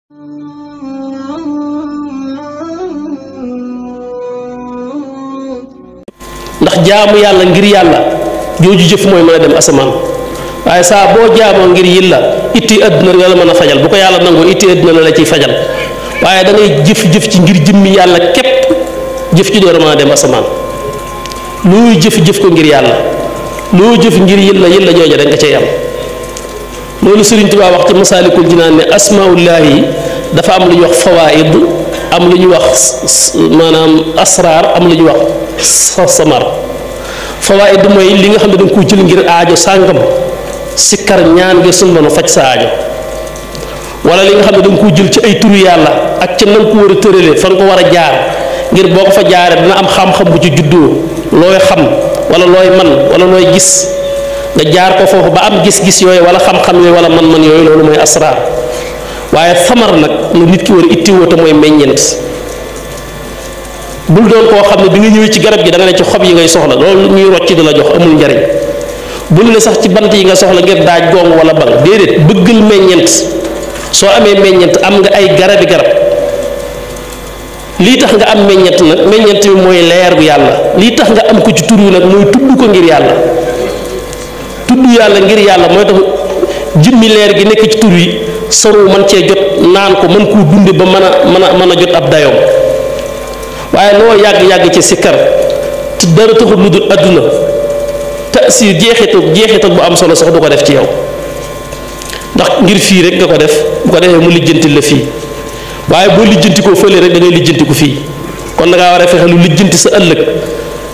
ndax jaamu yàlla ngir yàlla jooju jëf mooy mën a dem asamaan waaye saa boo jaamoo ngir yilla itti àdduna nga la mën a fajal bu ko yàlla nangoo itti àdduna la ciy fajal waaye da ngay jëf ci ngir jëmmi yàlla képp jëf ci door a mën a dem asamaan looy jëf ko ngir yàlla loo jëf ngir yilla jooja da nga cay am loolu Sëriñ Tuubaa wax ci Masaalikul Jinaan ne asmaullahi yi dafa am lu ñuy wax fawaid am lu ñuy wax maanaam asraar am lu ñuy wax samar fawaid mooy li nga xam ne da nga ko jël ngir aajo sàngam sikkar ñaan ngir sunu mën a faj sa aajo wala li nga xam ne da nga ko jël ci ay turu yàlla ak ca na nga ko war a tëralee fa nga ko war a jaar ngir boo ko fa jaaree dina am xam-xam bu ci juddoo looy xam wala looy man wala looy gis nga jaar ko foofu ba am gis-gis yooyu wala xam-xam yooyu wala man-man yooyu loolu mooy asraar waaye samar nag lu nit ki war a ittiwoo te mooy meññeent bul doon koo xam ne bi nga ñëwee ci garab gi da nga ne ci xob yi ngay soxla loolu ñuy rocc di la jox amul njariñ bul ne sax ci bant yi nga soxla ngir daaj gong wala bang déedéet bëggal meññeent soo amee meññeent am nga ay garab lii tax nga am meññeent nag meññeent bi mooy leer bu yàlla lii tax nga am ko ci tur wi nag mooy tudd ko ngir yàlla tudd yàlla ngir yàlla mooy tax jëmmi leer gi nekk ci tur wi saru man cee jot naan ko mën koo dunde ba mën a jot ab dayoom waaye loo yàgg-yàgg ci sikkar te dara taxul lu dul adduna tasir jeexital bu am solo sax du ko def ci yow ndax ngir fii rek nga ko def bu ko defee mu lijjanti la fii waaye boo lijjantikoo fële rek da ngay lijjantiku fii kon da ngaa war a fexe lu lijjanti sa ëllëg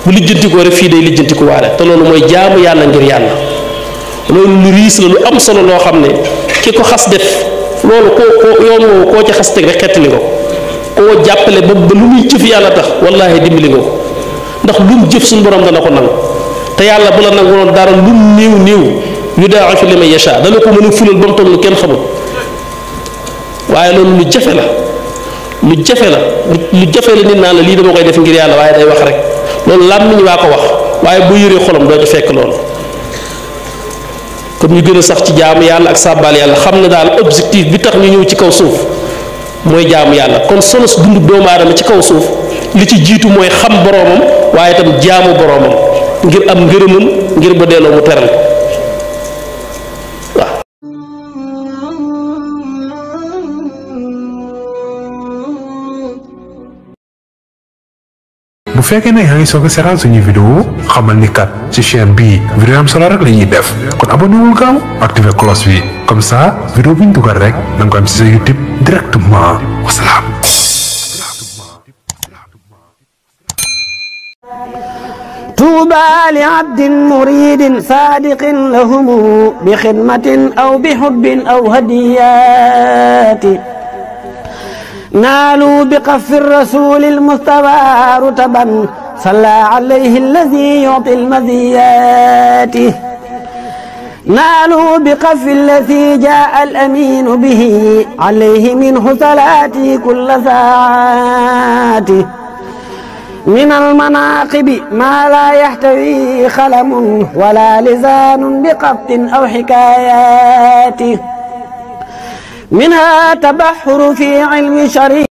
bu lijjantikoo rek fii day lijjantiku waale te loolu mooy jaamu yàlla ngir yàlla loolu lu riis la lu am solo loo xam ne ki ko xas def loolu koo yoon woowu koo ci xas teg rek xettali nga ko koo jàppale ba lu muy jëf yàlla tax wallaahi dimbali nga ko ndax lu mu jëf suñu borom dana ko nangu te yàlla bu la nanguloon dara lu néew yudaa'ifu liman yashaa dana ko mën a fulal ba mu toll kenn xamul waaye loolu lu jafe la lu jafe la nit naa la lii dama koy def ngir yàlla waaye day wax rek loolu làmmiñ waa ko wax waaye bu yëree xolam doo ci fekk loolu kon ñu gën a sax ci jaamu yàlla ak sàbbaal yàlla xam ne daal objectif bi tax ñu ñëw ci kaw suuf mooy jaamu yàlla kon solos dundu doomu aadama ci kaw suuf li ci jiitu mooy xam boroomam waaye itam jaamu boroomam ngir am ngërëmam ngir ba delloo mu teral ko waaw. bu fekkee ne yaa ngi soog a seetaan suñuy vidéo xamal ni kat ci chaîne bii vidéo am solo rek la ñuy def kon abonné wul gaaw activé cloche bi comme ça vidéo bu ñu dugal rek da nga ko am ci sa YouTube directement wasalaam. طوبى لعبد مريد صادق لهم بخدمة أو بحب أو هديات نالوا بقف الرسول المصطفى رتبا صلى عليه الذي يعطي المزيات نالوا بقف الذي جاء الأمين به عليه منه صلاتي كل ساعات من المناقب ما لا يحتوي خلم ولا لسان بقبط أو حكايات منها تبحر في علم شريع